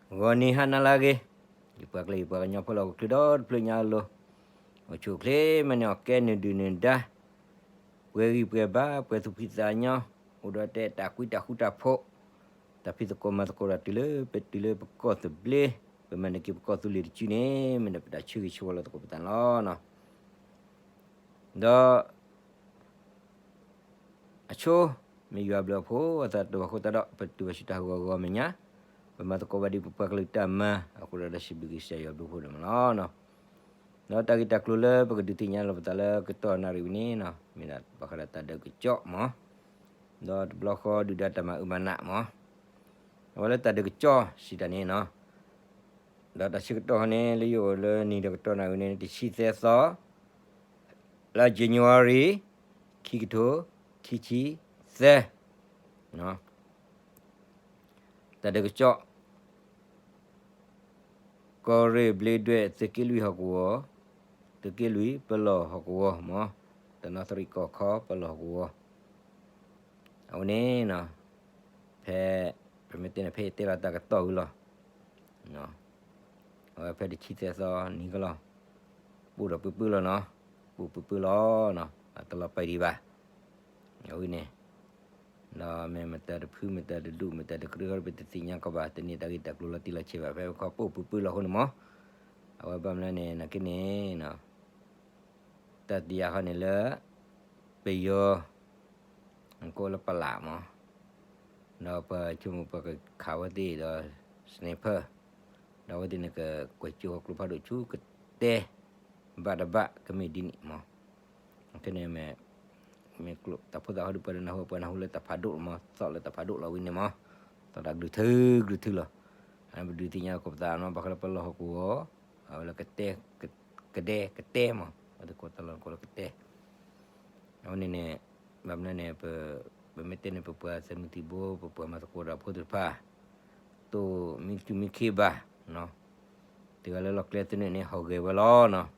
ဂီၤနံၤဟါနၤလၢအဂ့ၤ, ယပှၤကလုာ်ယပှၤကညီဖိလၢဟီၣ်ခိၣ်ချၢဒီတဖျၢၣ်ညါအလိၤ, အိၣ်ဆူၣ်အိၣ်ချ့မ့ၢ်န့ၣ် အီၣ်ကဲနုာ်ဒုၣ်နုာ်ဒါ, ပှဲၤဂံၢ်ပှဲၤဘါ ပှဲၤသူၣ်ဖှံသးညီ, အိၣ်ဒီးတဲတၢ်ကွံတၢ်ဃူတၢ်ဖိး, တၢ်ဖံးသကိးမၤသကိးဒီးတုၤလၢပတုၤလၢပကီၢ်သဘျ့, ပမၤန့ၢ်က့ၤပကီၢ်သူလ့ၤတစုန့ၣ် မ့ၢ်ဒီးပတၢ်ဆၢဂ့ၤဆၢဝါလီၤသကိးပသးန့ၣ်လီၤ. ဒီး အဆိ မ့ၢ်ယွၤဘျုးအဖှိၣ်အသးတအိၣ်ဘၣ်အဃိသတးဒီး ပတုၤဘၣ်ဆူတၢ်ဟးဂီၤဂီၤမဲာ်ညါ, ပမၤသကိးဘၣ်ဒ်ပပှၤကလုာ်တၢ်မၤအဃိဒီး စံးဘျုးက့ၤကစၢ်ယွၤဘျုးအဖှိၣ်ဒိၣ်မးလီၤ. ဒီးတၢ်ဂ့ၢ်တၢ်ကျိၤလၢပကဒုးသ့ၣ်ညါလီၤပသးလၢကတီၢ်နၣ်ရံၣ်ဝံၤန့ၣ်, မ့ၢ်ဒၣ်ဘၣ်ဃးဒီးတၢ်ဒုးကစီၣ်မး, ဒီးတဘျီဃီဒုၣ်ဒါတၢ်မၤအၢမၤနးမး, အဝဲလၢတၢ်ဒုးကစီၣ်စံးတၢ်န့ၣ်နီၤ, ဒီးတၢ်ဆၢကတီၢ်ဟီန့ၣ် လၢယအိၣ်လၢနံၤဒီးကတီၢ်နၣ်ရံၣ်န့ၣ် တဆံသၢသီ လါ January ခံကထိခံဆံသၢ, တၢ်ဒုးကစီၣ်, ကီၢ်ရ့ၣ်ဘျ့ဒွဲၣ် သုးက့လွံၢ်ဟီၣ်ကဝီၤ, သုးက့လွံၢ်ပလီၢ်ဟီၣ်ကဝီၤမး, တနီသရံၣ်ကီၢ်ခီပလီၢ်ဟီၣ်ကဝီၤ, အဝဲန့ၣ် ဖဲ ပမ့ၢ်တဲန့ၣ် ဖဲယတဲလီၤတၢ်ကတီၢ်ဝံၤလီၤ. အဝဲဖဲတဆံသၢသီနံၤကလီၤ, ပိၢ်ဒီးပုၢ်ပုၢ်လီၤနီၤ, ပိၢ်ပုၢ်ပုၢ်လီၤနီၤ, တလီၤပာ်ဒံးဘၣ်. အဝဲန့ၣ် ဒီးမ့ၢ်မတၤတဖုမတၤတဒူၣ်မတၤတကြၢး ပတသ့ၣ်ညါကီးဘၣ်, တန့ၢ်တၢ်ဂ့ၢ်တၢ်ကျိၤလီၤတံၢ်လီၤဆဲးဘၣ်, ဖဲခီပိၢ်ပုၢ်ပုၢ်လီၤအဃိန့ၣ်မး, အဝဲဘၣ်မနုၤန့ၣ် နာ်က့န့ၣ် တၢ်တယာ်ဃီန့ၣ်လၢ ပယီၤ ကိးလၢပလးမး, ဒီးပှၤဆိကမိၣ်ပှၤကခးဝဲသ့ၣ်ဒီး sniper, ဒီးအဝဲသ့ၣ်န့ၣ် ကကွဲးကၠိဃီကျိဖးဒိၣ်ဆူကတဲ ဘၣ်တဘၣ်ကမ့ၢ်ဒ်န့ၣ်မး, ခဲန့ၣ်မ့ၢ် မ့ၢ်ကျိာ်တၢ်ဖိသၣ်ဟီဒုးပှၤတနၢ်ဟူ ပှၤနၢ်ဟူလၢတၢ်ဖးဒိၣ်လီၤမး, သီၣ်လၢတၢ်ဖးဒိၣ်လီၤဝံၤန့ၣ်မး, သီၣ်တၢ်ကလုၢ်ထူကလုၢ်ထူလီၤ. ပဒုးသ့ၣ်ညါလီၤကီးပသးနီၤ, ဘၣ်ဃးလၢပလီၢ်ဟီၣ်ကဝီၤ အဝဲလၢကတဲ ကဒဲကတဲမး, အဝဲသ့ၣ်ကိးတၢ်လီၢ်ကိးလၢကတဲ အဝဲန့ၣ်န့ၣ် ဘၣ်မနုၤန့ၣ် ပမ့ၢ်တဲန့ၣ် ပပှၤသနူထံဘိ ပပှၤမၤသကိးတၢ်ဖိသ့ၣ်တဖၣ် တိၢ်မံတူၢ်မံခ့ဘၣ်, တဂၤလၢလီၢ်ကျဲသနၢၣ်န့ၣ် ဟီၣ်ဂဲၤဝဲလီၤနီၤ.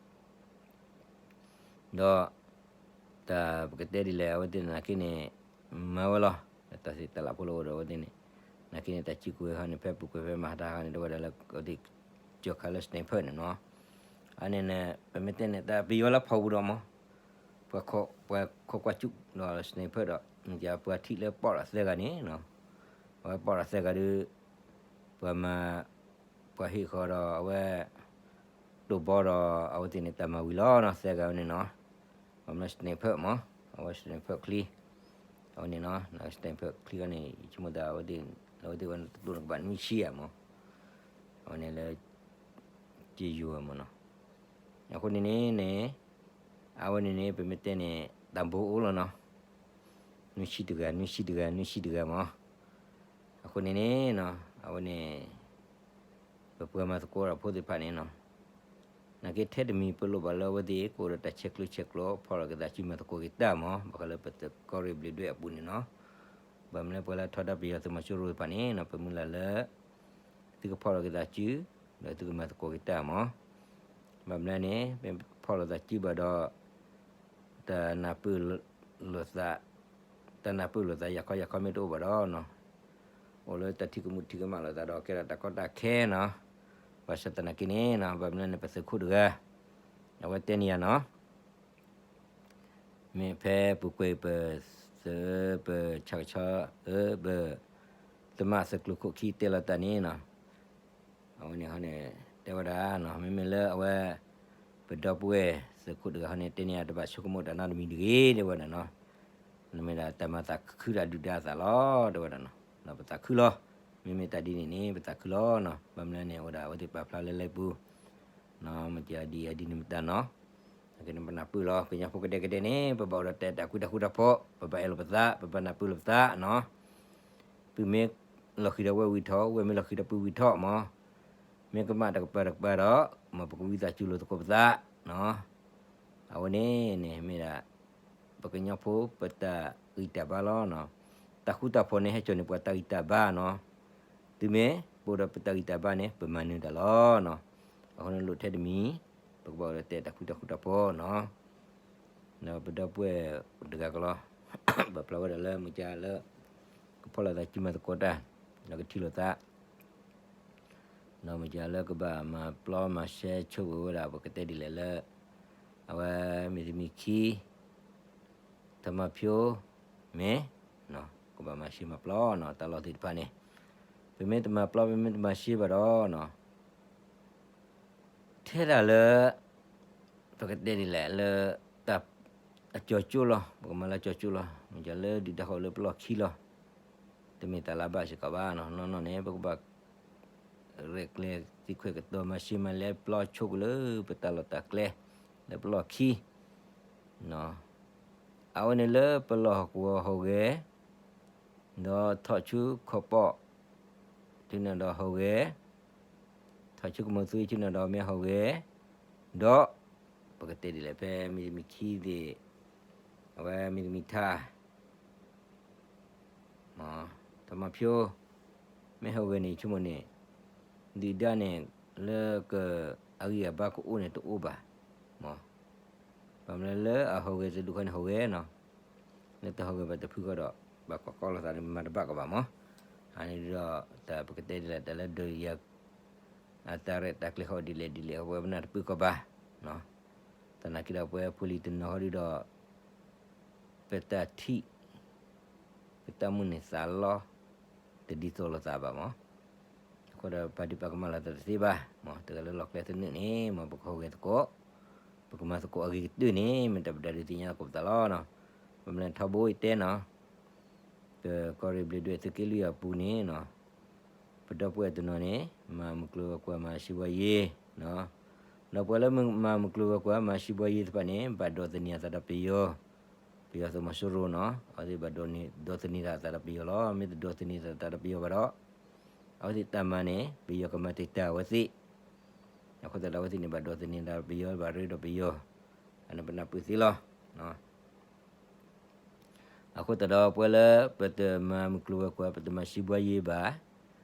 ဒီး တၢ်ပကတဲဒ်လဲၣ် အဝဲသ့ၣ်နာ်က့န့ၣ် မၤဝဲလီၤ. တၢ်သ့ၣ်တၢ်လၢ်ဖိလၢအိၣ်ဒီးအဝဲသ့ၣ်န့ၣ်, နာ်က့န့ၣ် တၢ်စုကဝဲၤဟီန့ၣ် ဖဲပူၤကွံာ်ဖဲမၤဟးတၢ်ဟီန့ၣ် တဝဲဒၣ်လၢအဝဲသ့ၣ် ကၠီၤခးလၢ sniper န့ၣ်နီၤ. အန့ၣ်န့ၣ် ပမ့ၢ်တဲန့ၣ် တၢ်ပယီၤလၢဖီပူၤဒီးမး ပှၤခိးကွၢ်စူၣ်ဒီး sniper ဒီး မ့ၢ်ပှၤထံၣ်လၢပီၣ်ဒီးသၢဂၤန့ၣ်နီၤ, အဝဲပီၣ်ဒီးသၢဂၤဒီး ပှၤမၤ ပှၤဟ့ၣ်ဃီဒီးအဝဲ တိၢ်ဘီဒီး အဝဲသ့ၣ်န့ၣ်တၢ်မၤဝံၤလီၤနီၤ သၢဂၤဝဲန့ၣ်နီၤ, ဘၣ်မနုၤ sniper မး, အဝဲ sniper ချံ အဝဲန့ၣ်နီၤ sniper ချံအီၤန့ၣ် ယဆိကမိၣ်သးအဝဲသ့ၣ် အဝဲသ့ၣ်ဝဲန့ၣ်တဒိၣ်န့ၣ်ကဘၣ်နွံဆံဧါမး, အဝဲန့ၣ်လၢ ကယိၤမးနီၤ. အဃိန့ၣ်န့ၣ်န့ၣ် အဝဲန့ၣ်န့ၣ် ပမ့ၢ်တဲန့ၣ် တၢ်ဘိအိၣ်လီၤနီၤ, နွံဆံတဂၤ နွံဆံတဂၤ နွံဆံတဂၤမး. အဃိန့ၣ်န့ၣ် အဝဲန့ၣ် ပပှၤမၤသကိးတၢ်ဖိသ့ၣ်တဖၣ်န့ၣ်နီၤ, နာ်က့ထဲတမံၤ ပလိၣ်ဘၣ်လၢအဝဲသ့ၣ် ကအိၣ်ဒီးတၢ်ဆဲးကျိးဆဲးကျိး ဖီၣ်လိာ်က့ၤသးစုမၤသကိးက့ၤတၢ်မး, ဘၣ်ဃးလၢပသုးကီၢ်ရ့ၣ်ဘျ့းဒွဲၣ်အပူၤန့ၣ်နီၤ, ဘၣ်မနုၤလၢပှၤလၢထီဒါပယီၤသုးမီၤစိရိၤသ့ၣ်တဖၣ်န့ၣ်နီၤ ပမုၢ်လၢ်လၢ သုကဖီၣ်လိာ်က့ၤသးစု ဒီးသုကမၤသကိးက့ၤတၢ်မး. ဘၣ်မနုၤန့ၣ် ပဖီၣ်လိာ်သးစုဘၣ်ဒီး တၢ်နၢ်ပၢၢ်လိာ်သး တၢ်နၢ်ပၢၢ်လိာ်သး ယၤခီယၤခီမ့ၢ်တအိၣ်ဘၣ်ဒီးနီၤ, အိၣ်လၢတၢ်ထံၣ်ကမူၣ်ထံၣ်ကမၣ်လိာ်သးဒီး ကဲထီၣ်တၢ်ကီတၢ်ခဲနီၤ. ဘၣ်ဆၣ်သနာ်က့န့ၣ်နီၤ ဘၣ်မနုၤန့ၣ် ပသုးခိၣ်တဂၤ အဝဲတဲန့ၢ်ယၤနီၤ မ့ၢ်ဖဲပူၤကွံာ်ပသုး ပဆၣ်ကဆီ အၢ ပသမၣ်သုးကျိၤခိၣ်ခံတဲလီၤတၢ်န့ၣ်နီၤ, အဝဲန့ၣ်ဟီန့ၣ် တဲဝဲဒၣ်နီၤ မ့မ့ၢ်လၢအဝဲ ပဒီပုၢ်ဝဲၢ်သုးခိၣ်တဂၤဟီန့ၣ် တဲန့ၢ်ယၤ တဘၣ်ဆိကမိၣ်တၢ်နီတမံၤတဂ့ၤ တဲဝဲဒၣ်နီၤ. နမ့ၢ်ဒၣ်တၢ်မၤသးခုဒၣ်ဒုၣ်ဒါအသးလီၤ တဲဝဲဒၣ်နီၤ. ဒီးပသးခုလီၤ. မ့မ့ၢ်တၢ်ဒ်န့ၣ်န့ၣ် ပသးခုလီၤနီၤ. ဘၣ်မနုၤလဲၣ်န့ၣ် အိၣ်ဒၣ်အဝဲသ့ၣ်ပာ်ဖျါလၢလံာ်ပူၤ မ့ၢ်ကဒ်အံၤဒ်န့ၣ်မတၤနီၤ, နာ်က့န့ၣ် ပနၢ်ပၢၢ်လီၤ. ကညီဖိကဒဲကဒဲန့ၣ် ပဘၣ်အိၣ်ဒီးတၢ်အဲၣ်တၢ်ကွံတၢ်ဃူတၢ်ဖိး, ပဘၣ်အဲၣ်လိာ်ပသး, ပဘၣ်နၢ်ပၢၢ်လိာ်ပသးနီၤ. ပုၢ်မ့ၢ်လီၤဃံၤဒီးဝဲၢ်ဝံၤထီၣ်, ဝဲၢ်မ့ၢ်လီၤဃံၤဒီးပုၢ်ဝံၤထီၣ်မး, မ့ၢ်ကမၣ်တကပၤတကပၤဒီး မ်ပကဝံသးစူၤလိာ်သကိးပသးနီၤ. အဝဲန့ၣ်န့ၣ်မ့ၢ်ဒၣ် ပကညီဖိပတၢ်ဂံၢ်တၢ်ဘါလီၤနီၤ. တၢ်ဃူတၢ်ဖိးန့ၣ် ဟဲစိာ်န့ၢ်ပှၤတၢ်ဂံၢ်တၢ်ဘါနီၤ. တုၤမ့ၢ်ပအိၣ်ဒီးပတၢ်ဂံၢ်တၢ်ဘါန့ၣ် ပမၤနၢၤတၢ်လီၤနီၤ. အဃိန့ၣ်လိၣ်ထဲတမံၤ ပကဘၣ်အိၣ်ဒီးတၢ်အဲၣ်တၢ်ကွံတၢ်ဃူတၢ်ဖိးနီၤ. ဒီးပဒီပုၢ်ဝဲၢ်တဂၤကလီၤ ပာ်ဖျါဝဲဒၣ်လၢမုၢ်ကလၢ ကဖီၣ်လိာ်သးစုမၤသကိးတၢ် ဒီးကထံၣ်လိာ်သး ဒီးမ့ၢ်ကလၢကဘၣ်မၤပျီမၤရှဲဆိၣ်က့ၤဝဲဒၣ် ပကတဲဒ်လဲၣ်လၢ အဝဲမ့ၢ်တမံၤခံ ထီမၤဖၠိ မ့ၢ် ကဘၣ်မၤရှဲမၤပျီနီၤ တၢ်လီၢ်သ့ၣ်တဖၣ်န့ၣ် ပမ့ၢ်တမၤပျီ ပမ့ၢ်တမၤရှဲဘၣ်ဒီးနီၤ ထဲဒၣ်လၢ ပကတဲဒ်လဲၣ်လၢ တၢ် အကၠီၤကၠိလီၤ ပကမၤလၢကၠီၤကၠိလီၤ မ့ၢ်ကလၢဒုၣ်ဒါဃီလၢပလီၢ်ခံလီၤ တမ့ၢ်တၢ်လၢဘၣ်စ့ၢ်ကီးဘၣ်နီၤ နီၢ်နီၢ်န့ၣ် ပကဘၣ် ရဲၣ်ကျဲၤသံခွဲးကတီၤမၤရှဲမၤလဲပျီဆိၣ်က့ၤလၢပတၢ်လီၢ်တၢ်ကျဲ လၢပလီၢ်ခံ အဝဲန့ၣ်လၢပလီၢ်ဟီၣ်ကဝီၤဟီၣ်ဂဲၤ ဒီးထီၣ်ဆူခီၣ်ပီၣ် ဆူန့ၣ်ဒီးဟီၣ်ဂဲၤ ထီၣ်ဆူကမီၤသွံဆူန့ၣ်ဒီးမ့ၢ်ဟီၣ်ဂဲၤ ဒီး ပကတဲဒ်လဲၣ်ဖဲမ့ၢ်တမံၤခံသ့ၣ် အဝဲမ့ၢ်တမံၤထါ ထီမၤဖၠိ မ့ၢ်ဟီၣ်ဂဲၤန့ၣ် ဆိကမိၣ်န့ၣ် ဒုၣ်ဒါန့ၣ် လၢက အဂံၢ်အဘါကအိၣ်န့ၣ်တအိၣ်ဘၣ် မ့ၢ် ဘၣ်မနုၤလၢအဟီၣ်ဂဲၤတဒူၣ်ဃီန့ၣ်ဟီၣ်ဂဲၤနီၤ လၢတဟီၣ်ဂဲၤဘၣ်တဖုဃီဒီး ဘၣ်ကွၢ်ကီလိာ်သးန့ၣ်မၤတဘၣ်ကီးဘၣ်မ့ၢ် အန့ၣ်ဒီး တၢ်ပကတဲဒ်လဲၣ် တၢ်လၢဒုးယၤ အတၢ်ရဲၣ်တၢ်ကျဲၤဃီဒ်လဲၣ်ဒ်လဲၣ် အဝဲပနၢ်တပၢၢ်ကီးဘၣ် သနာ်က့ဒီးပဝဲဖိလံၤတနီၤဃီဒီး ပတၢ်ထံၣ် ပတၢ်မုၢ်န့ၢ်သးလီ တဒ်သိးလိာ်သးဘၣ်မ့ၢ် အဃိဒီးပာ်ဒုးပာ်ကမၣ်လိာ်သးတသ့ဘၣ် မ့ၢ်တဂၤလၢလီၢ်ကျဲသနၢၣ်န့ၣ် မ့ၢ်ပကဟီၣ်ဂဲၤသကိး ပကမၤသကိးအဂ့ၤကတၢၢ်န့ၣ် မ့ၢ်တၢ်ပဒုးသ့ၣ်ညါသကိးပသးလီၤနီၤ ပမ့ၢ်လဲၤထီဘိအံၤတဲနီၤ ပကီၢ်ရ့ၣ်ဘျ့းဒွဲၣ်သုးက့လွံၢ်အပူၤန့ၣ်နီၤ ပဒီပုၢ်ဝဲၢ်တနီၤန့ၣ် မၤမုၢ်ကျိၤဝဲၤကွာ်မၤစံးဘှီယ့ၤနီၤ ဒီးပှၤလၢမၤမုၢ်ကျိၤဝဲၤကွာ်မၤစံးဘှီယ့ၤသ့ၣ်တဖၣ်န့ၣ် ဘၣ်ဒိးသန့ၤအသးဒီးပယီၤ ပယီၤသုးမီၤစိရိၤနီၤ အဝဲသ့ၣ်ဘၣ်ဒိးသန့ၤဒၣ်အသးဒီးပယီၤလီၤ မ့ၢ်တဒိးသန့ၤအသးဒီးပယီၤဘၣ်ဒီး အဝဲသ့ၣ်တၢ်မၤန့ၣ် ပယီၤကမၤတံာ်တာ်အဝဲသ့ၣ် အဃိသတးဒီးအဝဲသ့ၣ်န့ၣ် ဘၣ်ဒိးသန့ၤဒၣ်ပယီၤ ဘၣ်ရ့ဒီးပယီၤ အန့ၣ်ပနၢ်ပၢၢ်သ့လီၤ အဃိသတးဒီး ပှၤလၢပတမၤမုၢ်ကျိၤဝဲၤကွာ် ပတမၤစံးဘှီယ့ၤဘၣ်,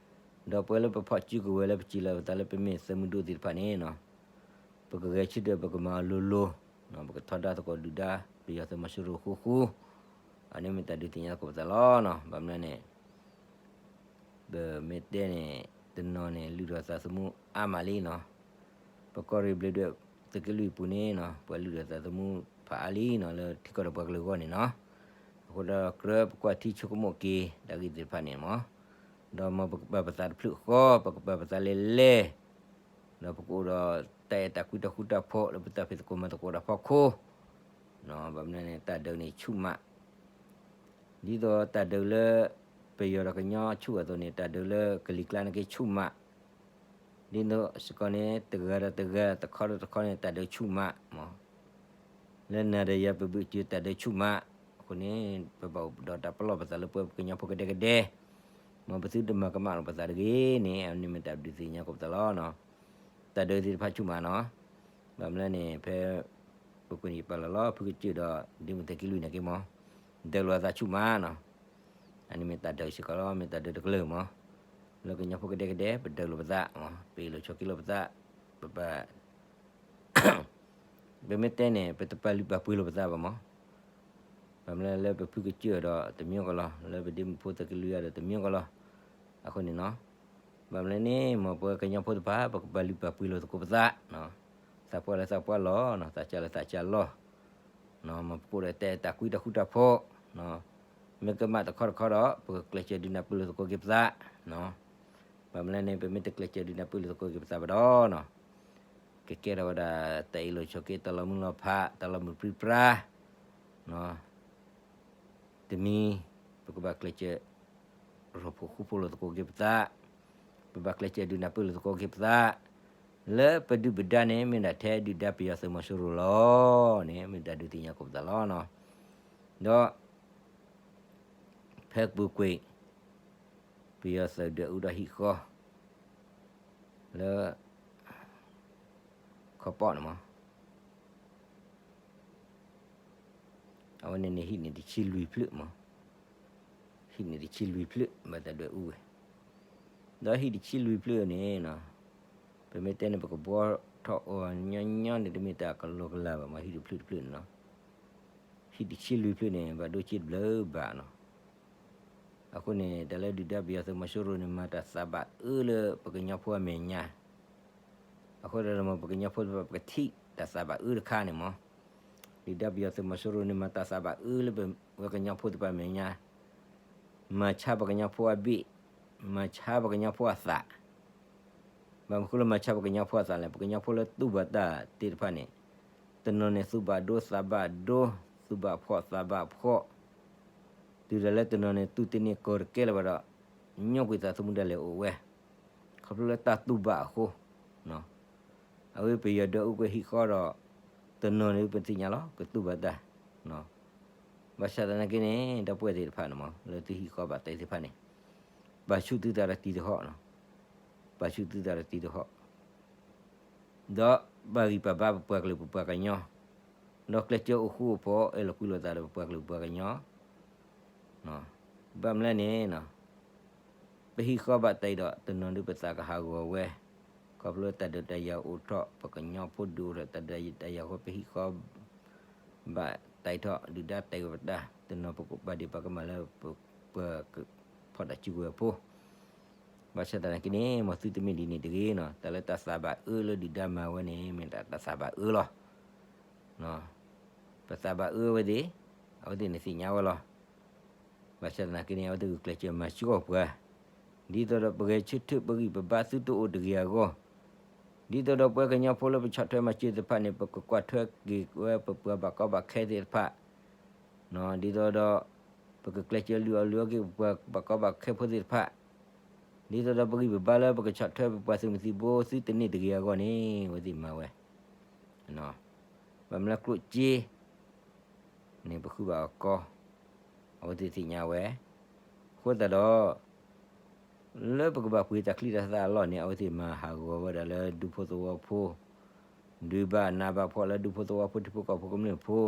ဒီးပှၤလၢပဖီၣ်စုကဝဲၤလၢပစံးလီၤပသးလၢပမ့ၢ်သုးမုၢ်ဒိၣ်သ့ၣ်တဖၣ်န့ၣ်, ပကဂဲၤဆၢထၢၣ်ပကမၤအီၤလိၤလိၤ, ပကထီဒါသကိးဒုၣ်ဒါ ပယီၤသုးမီၤစိရိၤဃူဃူ, အန့ၣ်မ့ၢ်တၢ်ဒုးသ့ၣ်ညါသကိးပသးလီၤ. ဘၣ်မနုၤန့ၣ် ပမ့ၢ်တဲန့ၣ် တနီၤန့ၣ် လုၢ်ထီၣ်သးသမူအါမးလံနီၤ. ပကီၢ်ရ့ၣ်ဘျ့းဒွဲၣ်သုးက့လွံၢ်အပူၤန့ၣ်နီၤ ပှၤလုၢ်ထီၣ်သးသမူဖးအါလံနီၤ လၢထံကီၢ်ဒီးပှၤကလုာ်အဂီၢ်န့ၣ်နီၤ. အဃိဒီးကြၢးပကွၢ်ထံဆိကမိၣ်က့ၤ တၢ်ဂ့ၢ်သ့ၣ်တဖၣ်န့ၣ်မး, ဒီးမ်ပကပာ်ပသးတဖျၢၣ်ဃီ ပကပာ်ပသးလဲၤလဲၤ ဒီးပကအိၣ်ဒီးတၢ်အဲၣ်တၢ်ကွံတၢ်ဃူတၢ်ဖိးလၢပတၢ်ဖံးသကိးမၤသကိးတၢ်ဖီခိၣ် ဘၣ်မနုၤန့ၣ် တၢ်ဒုးန့ၣ်ဆူၣ်မး, ဒ်သိးတၢ်ဒုးလၢပယီၤဒီးကညီဆူၣ်အသိးန့ၣ် တၢ်ဒုးလၢကလံၤကျါန့ၣ်က့ဆူၣ်မး, ဒ်သိးစ့ၢ်ကီးန့ၣ် တဂၤဒီးတဂၤ တခီဒီးတခီန့ၣ် တၢ်ဒုးဆူၣ်မးမး, လၢနၤဒီးယၤပဘုၣ်စၢၤတၢ်ဒုးဆူၣ်မး, အဃိန့ၣ် ပဘၣ်အိၣ်ဒီးတၢ်ပလီၢ်ပသးလၢပဝဲပကညီဖိကဒဲကဒဲ မ်ပသုတမၤကမၣ်လိာ်ပသးတဂ့ၤန့ၣ် အန့ၣ်မ့ၢ်တၢ်ဒုးသ့ၣ်ညါသကိးပသးလီၤ. တၢ်ဒုးသ့ၣ်တဖၣ်ဆူၣ်မးနီၤ, ဘၣ်မနုၤလဲၣ်န့ၣ် ဖဲ ပကွၢ်န့ၣ်ယပာ်လီၤလီၤ ဖုကစၢၢ်ဒီးဒ့မုၢ်သုးက့လွံၢ်န့ၣ်က့မး, ဒုးလိာ်အသးဆူၣ်မးနီၤ, အန့ၣ်မ့ၢ်တၢ်ဒုးစ့ၢ်ကီးလီၤ မ့ၢ်တၢ်ဒုးတကလုာ်မး, လၢကညီဖိကဒဲကဒဲ ပဒုးလိာ်ပသးမး ပအ့ၣ်လိာ်ဆိးက့လိာ်ပသး, ပပာ် ပမ့ၢ်တဲန့ၣ် ပတပာ်လုၢ်ပာ်ပှ့ၤလိာ်ပသးဘၣ်မး, ဘၣ်မနုၤလၢပဖုကစၢၢ်ဒီးတမံၤကီးလီၤ လၢပဒ့မုၢ်ဖိသုးက့လွံၢ်ဒီးတမံၤကီးလီၤ, အဃိန့ၣ်နီၤ, ဘၣ်မနုၤလဲၣ်န့ၣ် မ်ပဝဲကညီဖိတဖၣ် ပကပာ်လုၢ်ပာ်ပှ့ၤလိာ်သကိးပသး, သးပှၢ်လၢသးပှၢ်လီၤ သးစၢ်လၢသးစၢ်လီၤ, မ်ပကအိၣ်ဒီးတၢ်အဲၣ်တၢ်ကွံတၢ်ဃူတၢ်ဖိး, မ့ၢ်ကမၣ်တခီတခီဒီး ပကကျဲးစၢးဒုးနၢ်ပၢၢ်လိာ်သကိးက့ၤပသး, ဘၣ်မနုၤလဲၣ်န့ၣ် ပမ့ၢ်တကျဲးစၢးဒုးနၢ်ပၢၢ်လိာ်သကိးက့ၤပသးဘၣ်ဒီးနီၤ, ကကဲထီၣ်ဝဲဒၣ် တၢ်အ့ၣ်လိာ်ဆိးက့ တၢ်လီၤမုၢ်လီၤဖး တၢ်လီၤမုၢ်ပြံပြါ တမံၤ ပကဘၣ်ကျဲးစၢး ရိၣ်ဖှိၣ်ဃူဖိးလိာ်သကိးက့ၤပသး, ပဘၣ်ကျဲးစၢးဒုးနၢ်ပၢၢ်လိာ်သကိးက့ၤပသး, လၢပဒုၣ်ပဒါန့ၣ် မ့ၢ်ဒၣ်ထဲဒုၣ်ဒါပယီၤသုးမီၤစိရိၤလီၤန့ၣ် မ့ၢ်တၢ်ဒုးသ့ၣ်ညါသကိးပသးလီၤ. ဒီး ဖဲပူၤကွံာ် ပယီၤသုးဒွဲၣ်အူဒီးဟံၣ်ဃီ လၢ ခီပီၣ်န့ၣ်မး အဝဲန့ၣ်န့ၣ်ဟံၣ်န့ၣ်တဆံလွံၢ်ဖျၢၣ်မး, ဟံၣ်န့ၣ်တဆံလွံၢ်ဖျၢၣ် ဘၣ်တၢ်ဒွဲၣ်အူဝဲ, ဒီးဟံၣ်တဆံလွံၢ်ဖျၢၣ်န့ၣ်နီၤ, ပမ့ၢ်တဲန့ၣ် ပကဘှီထီၣ်အီၤညီညီန့ၣ် တမ့ၢ်တၢ်ကလီကလီဘၣ်မး ဟံၣ်တဖျၢၣ်တဖျၢၣ်န့ၣ်နီၤ, ဟံၣ်တဆံလွံၢ်ဖျၢၣ်န့ၣ် ဘၣ်ဒိစ့တဘျုးဘၣ်နီၤ, အဃိန့ၣ် တၢ်လၢဒုၣ်ဒါပယီၤသုးမီၤစိရိၤန့ၣ် မၤတၢ်သးဘၣ်အၢလၢပကညီဖိအမဲာ်ညါ, အဃိဒီးမ့ၢ်ပကညီဖိတဖၣ် ပကထံၣ်တၢ်သးဘၣ်အၢတခါန့ၣ်မ့ၢ်, ဒုၣ်ဒါပယီၤသုးမီၤစိရိၤန့ၣ် မၤတၢ်သးဘၣ်အၢလၢပဝဲကညီဖိတဖၣ်အမဲာ်ညါ, မၤဆါပကညီဖိအဘ့ၣ်, မၤဆါပကညီဖိအသး ဘၣ်မနုၤဃိလၢမၤဆါပကညီဖိအသးလဲၣ်, ပကညီဖိလၢသူၣ်ဘၣ်တၢ်သ့ၣ်တဖၣ်န့ၣ်, တနီၤန့ၣ်သူၣ်ဘၣ်ဒိသးဘၣ်ဒိ, သူၣ်ဘၣ်ဖှီၣ်သးဘၣ်ဖှီၣ်, တုၤဒၣ်လၢတနီၤန့ၣ် သူၣ်တန့ၢ်ကီၢ်တကဲလၢၤဘၣ်ဒီး, ညီကွံာ်သးသမူဒၣ်လဲာ်အိၣ်ဝဲ, ခီဖျိလၢတၢ်သူၣ်ဘၣ်အဃိ, အဝဲပယီၤဒၢအူကွဲဟံၣ်ဃီဒီး, တနီၤန့ၣ်ပသ့ၣ်ညါလီၤ ကသူၣ်ဘၣ်တၢ်, ဘၣ်ဆၣ်သနာ်က့န့ၣ် ဒီပုၢ်ဝဲၢ်သ့ၣ်တဖၣ်န့ၣ်မ့ၢ် လၢသုဟံၣ်ဃီဘၣ်တၢ်သ့ၣ်တဖၣ်န့ၣ်, ပာ်ဆူၣ်သုသးဒီးတံၤသဟီၣ်, ပာ်ဆူၣ်သုသးဒီးတံၤသဟီၣ် ဒီးပာ်ဂံၢ်ပာ်ဘါပပှၤကလုာ်ပပှၤကညီ, ဒီးကျဲးစၢးအိၣ်ဃူအိၣ်ဖိး အဲၣ်လီၤကွံလိာ်သးဒီးပပှၤကလုာ်ပပှၤကညီ, ဘၣ်မနုၤလဲၣ်န့ၣ်, ပဟံၣ်ဃီဘၣ်တၢ်အံၤဒီး တနီၤဒုးပသးကဟးဂီၤဝဲ, ခီဖျိတၢ်ဒုးတၢ်ယၤအိၣ်ထီၣ် ပကညီဖိဒုးအိၣ်ထီၣ် တၢ်ဒုးတၢ်ယၤအဃိ ပဟံၣ်ဃီဘၣ်တၢ်အံၤထီၣ် ဒုၣ်ဒါတၢ်အံၤဝဲပတၢ် တနီၤပကဘၣ်ဒံးပာ်ကမၣ်လၢ ပကဖီၣ်တၢ်စုကဝဲၤဖိ ဘၣ်ဆၣ်သနာ်က့န့ၣ် မ်သုတမ့ၢ်ဒ်န့ၣ်တဂ့ၤနီၤ, တၢ်လၢတၢ်သးဘၣ်အၢလၢဒုၣ်ဒါမၤဝဲန့ၣ် မ့ၢ်တၢ်သးဘၣ်အၢလီၤ. ပသးဘၣ်အၢဝဲသ့ၣ်, အဝဲသ့ၣ်န့ၣ်သ့ၣ်ညါဝဲလီၤ. ဘၣ်ဆၣ်သနာ်က့န့ၣ် အဝဲသ့ၣ်ဂုာ်ကျဲးစၢးမၤစှီၤပှၤ, ဒ်သိးဒီးပဂဲၤဆၢထၢၣ်ပဂံၢ်ပဘါသုတအိၣ်တဂ့ၤအဂီၢ်, ဒ်သိးဒီးပှၤကညီဖိလၢပဆီၣ်ထွဲမၤစၢၤသ့ၣ်တဖၣ်န့ၣ် ပကကွၢ်ထွဲက့ၤဝဲပပှၤဘၣ်ကီဘၣ်ခဲသ့ၣ်တဖၣ် ဒ်သိးဒီး ပကကျဲးစၢးလုၢ်အီၣ်လုၢ်အီက့ၤပပှၤဘၣ်ကီဘၣ်ခဲဖိသ့ၣ်တဖၣ်, ဒ်သိးဒီးပဂံၢ်ပဘါလၢပကဆီၣ်ထွဲပပှၤသုးမုၢ်သံၣ်ဘိသုတန့ၢ်တဂ့ၤအဂီၢ်န့ၣ် အဝဲသ့ၣ်မၤဝဲ, ဘၣ်မနုၤလၢကျိၣ်စ့ န့ၣ်ပဃုဘၣ်အီၤကီ, အဝဲသ့ၣ်သ့ၣ်ညါဝဲ, အဃိသတးဒီး လၢပကဘၣ်ပှ့ၤတၢ်ချံတၢ်သၣ်အလီၢ်န့ၣ် အဝဲသ့ၣ်မၤဟးဂီၤဝဲဒၣ်လၢဒူဖိသဝီဖိ, ဒုးဘၣ်နးဘၣ်ဖှီၣ်လၢဒူဖိသဝီဖိထံဖိကီၢ်ဖိကမျၢၢ်ဖိ,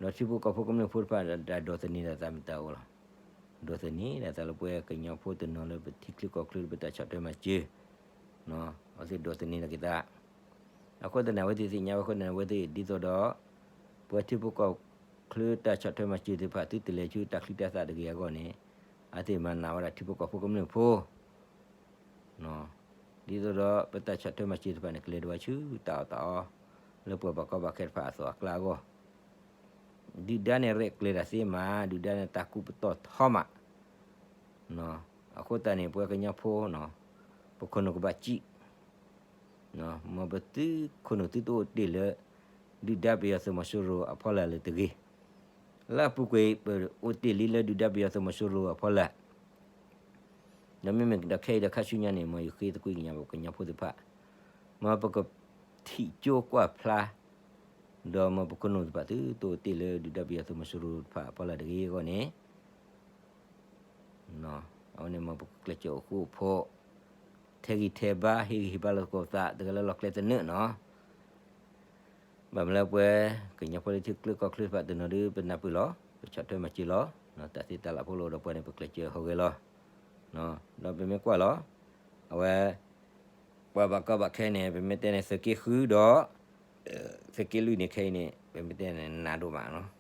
ဒီးထံဖိကီၢ်ဖိကမျၢၢ်ဖိတဖၣ်ဒိးသန့ၤဒၣ်သးမတၤအိၣ်လီၤ. ဒိးသန့ၤဒၣ်သးလၢပဝဲကညီဖိတနီၤလၢပထံချၢကီၢ်ချၢလၢပတၢ်ဆီၣ်ထွဲမၤစၢၤ, အဝဲသ့ၣ်ဒိးသန့ၤလီၤက့ၤသး အဃိသတးန့ၣ် အဝဲသ့ၣ်သ့ၣ်ညါဝဲအဃိန့ၣ် အဝဲသ့ၣ်ဒ်သိးဒီး ပဝဲထံဖိကီၢ်ချၢတၢ်ဆီၣ်ထွဲမၤစၢၤသ့ၣ်တဖၣ် သုတလဲၤဆူတၢ်ချံတၢ်သၣ်တဂ့ၤအဂီၢ်န့ၣ်, အဝဲသ့ၣ်မၤနးဝဲဒၣ်ထံဖိကီၢ်ဖိကမျၢၢ်ဖိ ဒ်သိးဒီးပတၢ်ဆီၣ်ထွဲမၤစၢၤတဖၣ်န့ၣ် ကလဲၤဒိးဝဲဆူတၢ်အီၣ်တၢ်အီ လၢပှၤဘၣ်ကီဘၣ်ခဲတဖၣ်အသိးအကျါအဂီၢ်, ဒုၣ်ဒါန့ၣ်ရဲၣ်ကျဲၤတၢ်သ့မး, ဒုၣ်ဒါန့ၣ်တၢ်ကူၣ်ပတီၢ်ထီမး အဃိသတးန့ၣ် ပဝဲကညီဖိ ပခိၣ်နူာ်ကဘၣ်စံး, မ်ပသုခိၣ်နူာ်သုတအိၣ်တ့ၢ်လၢ ဒုၣ်ဒါပယီၤသုးမီၤစိရိၤအဖီလာ်လၢၤတဂ့ၤ. လၢအပူၤကွံာ် ပအိၣ်တ့ၢ်လံလၢဒုၣ်ဒါပယီၤသုးမီၤစိရိၤအဖီလာ် ဒီးမ့မ့ၢ်ဒီးခဲအံၤဒီးခါဆူညါန့ၣ် မ်ယဃ့သကွံၢ်ကညးပကညီဖိသ့ၣ်တဖၣ်, မ်ပကထံၣ်ကၠိကွၢ်ဖျါ, ဒီးမ်ပခိၣ်နူာ်သ့ၣ်တဖၣ်သုတအိၣ်တ့ၢ်လၢဒုၣ်ဒါပယီၤသုးမီၤစိရိၤတဖၣ်အဖီလာ်တဂ့ၤအဂီၢ်န့ၣ် အဝဲန့ၣ်မ်ပကကျဲးစၢးအိၣ်ဃူအိၣ်ဖိး, ထဲးဂံၢ်ထဲးဘါ ဟ့ၣ်ဂံၢ်ဟ့ၣ်ဘါလိာ်သကိးသး တဂၤလၢလီၢ်ကျဲသနၢၣ်နီၤ. ဘၣ်မနုၤလၢပဝဲ ကညီဖိလၢထံချၢကီၢ်ချၢတဖၣ်တနီၤဒုးပနၢ်ပၢၢ်လီၤ, ပဆီၣ်ထွဲမၤစၢၤလီၤ, တၢ်သ့တၢ်လၢ်ဖိလီၤဒီးပဝဲန့ၣ် ပကျဲးစၢးဟူးဂဲၤလီၤ. ဒီးပမ့ၢ်ကွၢ်လီၤ, အဝဲ ပှၤဘၣ်ကီဘၣ်ခဲန့ၣ် ပမ့ၢ်တဲန့ၣ် သုးက့ဃုဒီး သုးက့လွံၢ်န့ၣ်ခဲအံၤန့ၣ် ပမ့ၢ်တဲန့ၣ် နးဒိၣ်မးနီၤ,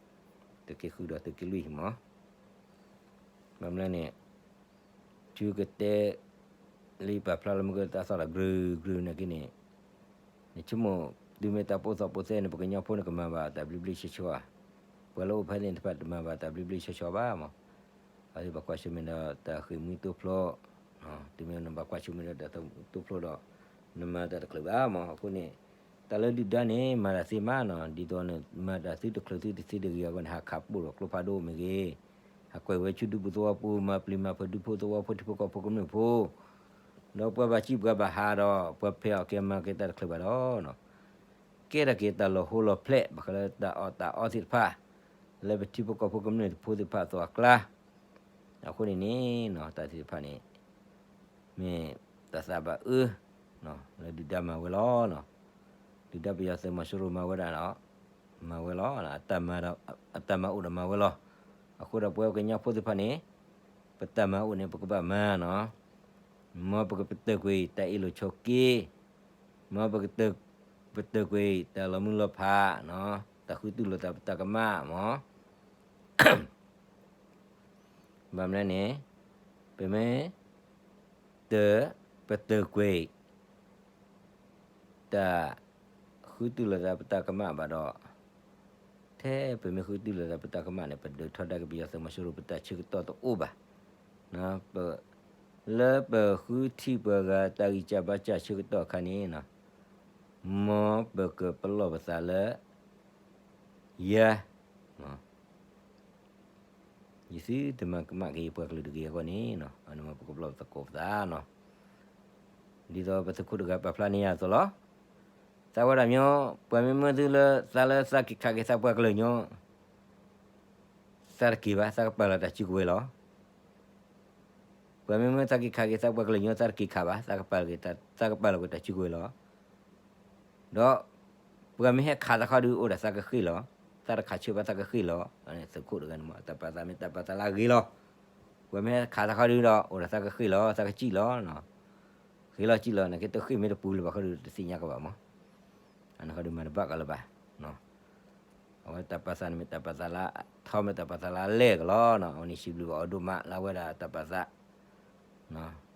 သုးက့ဃုဒီးသုးက့လွံၢ်မး ဘၣ်မနုၤန့ၣ် သုကတဲလံပာ်ဖျါလၢမုၢ်ကသးသီၣ်လီၤ ကြုးကြုးနာ်က့န့ၣ်, နဆိကမိၣ် တုၤမ့ၢ်တၢ်ပိာ်သီၣ်ပိာ်သဲန့ၣ် ပကညီဖိန့ၣ် ကမၤဘၣ်တၢ်ဘျ့ဘျ့ဆှီဆှီဧါ, ပှၤလၢအိၣ်ဖဲန့ၣ်တဖၣ်တမၤဘၣ်တၢ်ဘျ့ဘျ့ဆှီဆှီဘၣ်မး, အဝဲသ့ၣ်ဘၣ်ကွၢ်ဆၢၣ်မဲာ်ဒီးတၢ်ဃ့ၢ်မှံသိဖျိ တုၤမ့ၢ်နဘၣ်ကွၢ်ဆၢၣ်မဲာ်ဒီးတၢ်သူၣ်ဖျိဒီး နမၤတၢ်တချုးဘၣ်မး အဃိန့ၣ် တၢ်လၢဒုၣ်ဒါန့ၣ် မၤတၢ်သ့မးနီၤ ဒ်သိးနမၤတၢ်သုတချုးသုတသ့တဂ့ၤအဂီၢ်န့ၣ် ဟးခးပိၢ်ဒီးကျိဖးဒိၣ်မ့ၢ်ဂ့ၤ, ဟးကွံာ်ဝဲဆူဒူပူၤသဝီပူၤ မၤပျံၤမၤဖုးဒူဖိသဝီဖိထံဖိကီၢ်ဖိကမျၢၢ်ဖိ ဒီးပှၤဘၣ်စံၣ်ပှၤဘၣ်ဟးဒီး ပှၤဖဲးအီၣ်က့ၤမၤက့ၤတၢ်တချုးဘၣ်ဒီး ကဲထီၣ်က့ၤတၢ်လီၤဟိလီၤဖျဲး ဘၣ်ဃးလၢတၢ်အီၣ်တၢ်အီသ့ၣ်တဖၣ် လၢပထံဖိကီၢ်ဖိကမျၢၢ်ဖိသ့ၣ်တဖၣ်အသိးအကျါ, အဃိန့ၣ်န့ၣ် တၢ်သ့ၣ်တဖၣ်န့ၣ် မ့ၢ်တၢ်သးဘၣ်အၢ လၢဒုၣ်ဒါမၤဝဲလီၤ. ဒုၣ်ဒါပယီၤသုးမီၤစိရိၤမၤဝဲဒၣ်ဒီး မၤဝဲလီၤ. အတၢ်မၤအိၣ်ဒီးမၤဝဲလီၤ. အဃိဒီးပဝဲကညီဖိသ့ၣ်တဖၣ်န့ၣ် ပတၢ်မၤအိၣ်န့ၣ် ပကဘၣ်မၤနီၤ. မ်ပကပတုာ်ကွံာ်တၢ်အ့ၣ်လိာ်ဆိးက့, မ်ပကပတုာ်ကွံာ်တၢ်လီၤမုၢ်လီၤဖး, တၢ်ဃုတူၢ်လိာ်သးပတၢ်ကမၣ်မး. ဘၣ်မနုၤန့ၣ် ပမ့ၢ်တၢၣ် ပတၢၣ်ကွံာ် တၢ်ဃုတုၤလိာ်သးပတၢ်ကမၣ်ဘၣ်ဒီး, ထဲပမ့ၢ်ဃုတုၤလိာ်သးပတၢ်ကမၣ်န့ၣ် ပဒုးထီဒါက့ၤပယီၤသုးမီၤစိရိၤပတၢ်ဆၢကတီၢ်တအိၣ်ဘၣ်. လၢပဃုထံၣ်ပှၤဂၤတၢ်ဂံၢ်စၢ်ဘါစၢ်ဆၢကတီၢ်အခါန့ၣ် မ်ပကပလီၢ်ပသးလၢ ယၤ ယသုတမၤကမၣ်က့ၤယပှၤကလုာ်တဂ့ၤအဂီၢ်န့ၣ် အန့ၣ်မ်ပကပလီၢ်ပသကိးပသးနီၤ. ဒ်သိးပသုးခိၣ်တဂၤပာ်ဖျါန့ၢ်ယၤအသိးလီၤ. သးဝဲဒၣ်မ့ၢ် ပှၤမ့ၢ်မၢသုလၢသးလၢသးက့ၤခးက့ၤသးပှၤကလုာ်ညီ သးတက့ၤဘၣ် သးကပာ်လီၤတၢ်စုကဝဲၤလီၤ. ပှၤမ့ၢ်မၢသးက့ၤခးက့ၤသးပှၤကလုာ်ညီ သးတက့ၤခးဘၣ် သးကပာ်လီၤက့ၤ သးကပာ်လီၤက့ၤတၢ်စုကဝဲၤလီၤ. ဒီးပှၤမ့ၢ်ဟဲခးသးခီဒုး အိၣ်ဒၣ်သးကဃ့ၢ်လီၤ, သးတခးဆၢဘၣ်သးကဃ့ၢ်လီၤ. သုးခိၣ်တဂၤန့ၣ်မ့ၢ် တၢ်ပာ်သးမ့ၢ်တၢ်ပာ်သးလၢအဂ့ၤလီၤ. ပှၤမ့ၢ်ဟဲခးသးခီဒုးဒီး အိၣ်ဒၣ်သးကဃ့ၢ်လီၤ သးကစံၣ်လီၤ. ဃ့ၢ်လီၤစံၣ်လီၤ နာ်က့တဃ့ၢ်မ့ၢ်တပူၤလၢၤဘၣ်ခီဒုး တသ့ၣ်ညါကဘၣ်မး. အန့ၣ်ခီဒုးမၤတဘၣ်ကလၢၤဘၣ်. အဝဲတၢ်ပာ်သးန့ၣ်မ့ၢ်တၢ်ပာ်သးလၢအထီ မ့ၢ်တၢ်ပာ်သးလၢအလဲၢ်ကလီၤ. အဝဲန့ၣ်စံးဘျုးဘၣ်အီၤဒိၣ်မးလၢအဝဲဒၣ်တၢ်ပာ်သး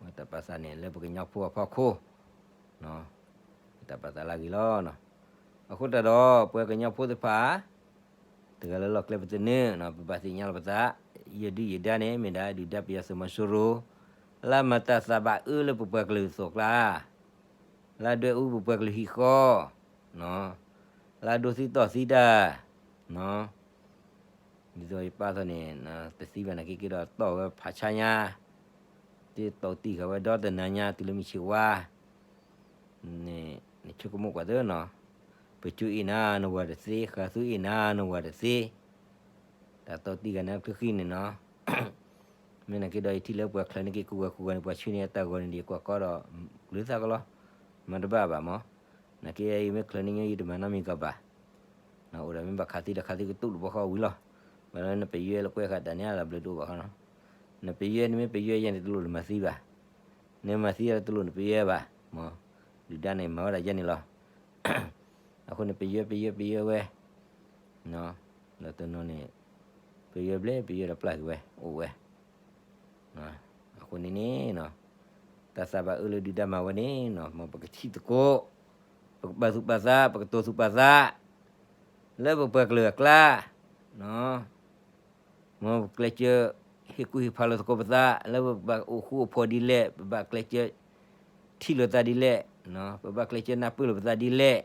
ဝဲတၢ်ပာ်သးန့ၣ်လၢပကညီဖိအဖီခိၣ် တၢ်ပာ်သးလၢအဂ့ၤလီၤ. အဃိသတးဒီး ပှၤကညီဖိသ့ၣ်တဖၣ် တဂၤလၢလီၢ်ကျဲပသနၢၣ် ပဘၣ်သ့ၣ်ညါလီၤပသး, ယဒုၣ်ယဒါန့ၣ် မ့ၢ်ဒၣ်ဒုၣ်ဒါပယီၤသုးမီၤစိရိၤ လၢမၤတၢ်သးဘၣ်အၢလၢပပှၤကလုာ်အသိးအကျါ, လၢဒွဲၣ်အူပပှၤကလုာ်ဟံၣ်ဃီ, လၢအဒိးသံတီၢ်သံတၢ် ဒ်သိးယပာ်ထီၣ်န့ၣ် တသံဘၣ်နာ်က့က့ၤဒီးတီၢ်ဝဲဖးဆါညါ, တတီၢ်တံၢ်ဃာ်ဝဲဒီတနၤညါတုၤလၢမုၢ်ဆ့ၣ်ဝါ န့ၣ် နဆိကမိၣ်ကွၢ်သ့နီၤ, ပကၠိအ့ၣ်နၤနဝၤတသ့, ဃးသူအ့ၣ်နၤနဝၤတသ့, တၢ်တီၢ်တံၢ်ဃာ်နၤချၢဃံန့ၣ်နီၤ, မ့ၢ်နာ်က့ဒီးယထံၣ်လၢပှၤချၢန့ၢ်က့ၤကူၣ်ဂၤကူၣ်ဂၤန့ၣ် ပှၤဆှၢန့ၢ်အတၢ်ဂီၤန့ၣ်ဒီး ယကွၢ်ကီဒီး ကျုၤသးကလီၤ, မၤတဘၣ်ဘၣ်မး, နာ်က့ယမ့ၢ်ချၢန့ၢ်ညီ ယတမၤနီတမံၤကီးဘၣ်, အိၣ်ဒၣ်မ့ၢ်ဘၣ်ခးသံဒီးခးသံကတူၢ်တဘီဃီဝံၤလီၤ, ဘၣ်လၢနပယွဲလၢကွဲဃာ်တၢ်န့ၣ် အလီၤဘျၢတအိၣ်ဘၣ်ဃီနီၤ, နပယွဲနမ့ၢ်ပယွဲယဲန့ၣ် တလိၣ်နမၤသံဘၣ်, နမၤသံဒီးတလိၣ်နပယွဲဘၣ်, ဒုၣ်ဒါန့ၣ်မၤဝဲဒၣ်ယဲန့ၣ်လီၤ, အဃိန့ၣ် ပယွဲပယွဲပယွဲဝဲ ဒီးတနီၤန့ၣ် ပယွဲဘျဲၣ် ပယွဲဒီးပျၢ်က့ၤဝဲ အိၣ်ဝဲ, အဃိန့ၣ်န့ၣ် တၢ်သးဘၣ်အၢလၢဒုၣ်ဒါမၤဝဲန့ၣ် မ်ပကထံၣ်သကိး, ပကပာ်သူၣ်ပာ်သး ပကတိၤသူၣ်ပာ်သး လၢပပှၤကလုာ်အကျါ, မ်ပကျဲးစၢး ဟ့ၣ်ကူၣ်ဟ့ၣ်ဖးလိာ်သကိးပသး လၢပဘၣ်အိၣ်ဃူအိၣ်ဖိးဒ်လဲၣ် ပဘၣ်ကျဲးစၢး ထံၣ်လိာ်သးဒ်လဲၣ်, ပဘၣ်ကျဲးစၢးနၢ်ပၢၢ်လိာ်ပသးဒ်လဲၣ်,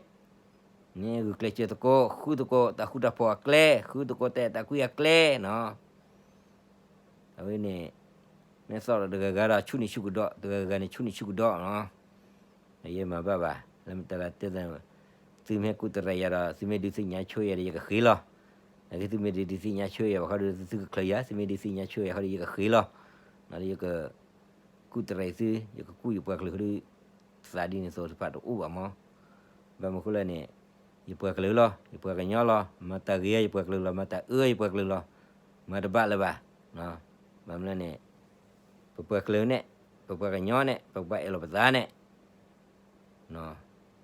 န့ၣ်ဂုာ်ကျဲးစၢးသကိး ဃုသကိးတၢ်ဃူတၢ်ဖိးအကျဲ ဃုသကိးတၢ်အဲၣ်တၢ်ကွံအကျဲနီၤ, အဝဲန့ၣ် မ့ၢ်သီၣ်ဒီးတဂၤဂၤဒီးဆူၣ်န့ၢ်ဆူၣ်ကဒီး တဂၤဂၤန့ၣ်ဆူၣ်န့ၢ်ဆူၣ်ကဒီးနီၤ, ယဲမၤဘၣ်ဘၣ် လၢမတၤလၢတဲသး သုမ့ၢ်ကူၣ်တရံးယၤဒီး သုမ့ၢ်ဒုးသ့ၣ်ညါဆိယၤဒီးယကဃ့လီၤ, နာ်က့သုမ့ၢ်ဒုးသ့ၣ်ညါဆိယၤဘၣ်ဃီဒီးသုကချုးယၤ သုမ့ၢ်ဒုးသ့ၣ်ညါဆိယၤဃီဒီးယကဃ့လီၤ, လၢယက ကူၣ်တရံးသု ယကကူၣ်ယပှၤကလုာ်ဃီဒီး သးဒ်န့ၣ်သိးတဖၣ်တအိၣ်ဘၣ်မး, ဘၣ်မနုၤဃိလဲၣ်န့ၣ် ယပှၤကလုာ်လီၤ ယပှၤကညီလီၤ မၤတၢ်ဂ့ၤယပှၤကလုာ်လီၤ မၤတၢ်အၢယပှၤကလုာ်လီၤ, မၤတဘၣ်လၢၤဘၣ်, ဘၣ်မနုၤလဲၣ်န့ၣ် ပပှၤကလုာ်န့ၣ် ပပှၤကညီန့ၣ် ပကဘၣ်အဲၣ်လီၤပသးန့ၣ်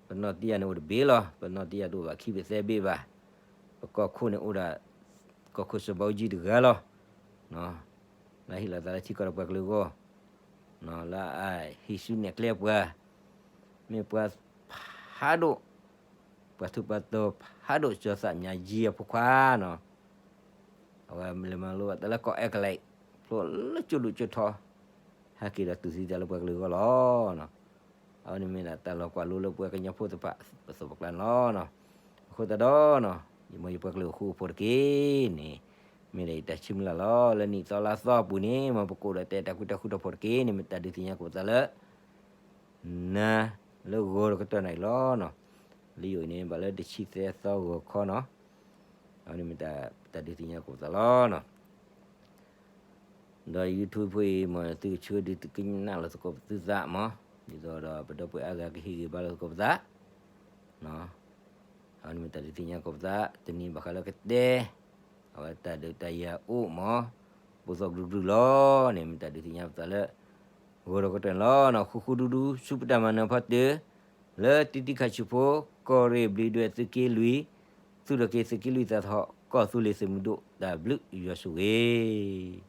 ပနီၢ်တံၢ်ယၤန့ၣ်အိၣ်တဘ့ၣ်လီၤ ပနီၢ်တံၢ်ယၤတအိၣ်ဘၣ်ခံဘ့ၣ်သၢဘ့ၣ်ဘၣ်, ပကီၢ်ခိၣ်န့ၣ်အိၣ်ဒၣ် ကီၢ်ခိၣ်စီၤဘးအူကၠံတဂၤလီၤ, လၢဟ့ၣ်လီၤသးလၢထံကီၢ်ဒီးပှၤကလုာ်အဂီၢ်, လၢအဟံးစုနဲၣ်ကျဲပှၤ, မ့ၢ်ပှၤဖးဒိၣ်, ပှၤထူးပှၤတီၤဖးဒိၣ် ကၠီၤသးမၠးယံၤအဖိခွါနီၤ, အဝဲလဲၤမၤလိဘၣ်တၢ်လၢကီၢ်အဲကလဲး, ဖျိလၢကၠိဒိၣ်ကၠိထီ, ဟဲက့ၤဒီးတူၢ်သံသးလၢပှၤကလုာ်အဂီၢ်လီၤ. အဝဲန့ၣ်မ့ၢ်ဒၣ်တၢ်လီၤကွၢ်လိလၢပှၤကညီဖိသ့ၣ်တဖၣ်ပသိးပကျါန့ၣ်လီၤ. အဃိသတးဒီး ယမ့ၢ်ယပှၤကလုာ်အိၣ်ဃူအိၣ်ဖိးတက့ၢ်န့ၣ်, မ့ၢ်ဒၣ်ယတၢ်ဆၢမုၢ်လၢ်လီၤ. လၢနံၣ်သီလါသီအပူၤန့ၣ် မ်ပကအိၣ်ဒီးတၢ်အဲၣ်တၢ်ကွံတၢ်ဃူတၢ်ဖိးတက့ၢ်န့ၣ် မ့ၢ်တၢ်ဒုးသ့ၣ်ညါကိးပသးလၢ နၤလၢဂီၤဒီးကတီၢ်နၢ်အံၤလီၤ. လၢယအိၣ်အံၤန့ၣ် ဘၣ်လၢတဆံသၢသီဂီၤခီနီၤ, အဝဲန့ၣ်မ့ၢ်တၢ်ဒုးသ့ၣ်ညါကိးပသးလီၤ. ဒီး YouTube ဖိအံၤ မ်သုကဆှၢဒုးသ့ၣ်ညါလိာ်သကိးသုသးမး, ဒ်သိးဒီးပဒီပုၢ်ဝဲၢ်အါဂၤကဟ့ၣ်ဂံၢ်ဘါလိာ်သကိးပသး, အဝဲန့ၣ်မ့ၢ်တၢ်ဒုးသ့ၣ်ညါကိးပသး, တနံၤဘၣ်ဃးလၢကတဲ အဝဲတၢ်ဒုးတၢ်ယၤအိၣ်မး, ဘိးသီၣ်ကဒုကဒုလီၤန့ၣ် မ့ၢ်တၢ်ဒုးသ့ၣ်ညါပသးလၢ ဂီၤဒီးကတီၢ်န့ၣ်လီၤ. ဃူဃူဒူဒူ ဆူပတၢ်မၤနၢၤဖီတၢၢ် လၢတံတံခးဆူၣ်ဖိ ကီၢ်ရ့ၣ်ဘျံးဒွဲၣ်သုးက့လွံၢ်, သူၣ်ထီၣ်က့ၤသုးက့လွံၢ်သးထီၣ် ကီၢ်သူလ့ၤသုးမုၢ်ဒိၣ် တၢ်ဘျုးယွၤဆိၣ်ဂ့ၤ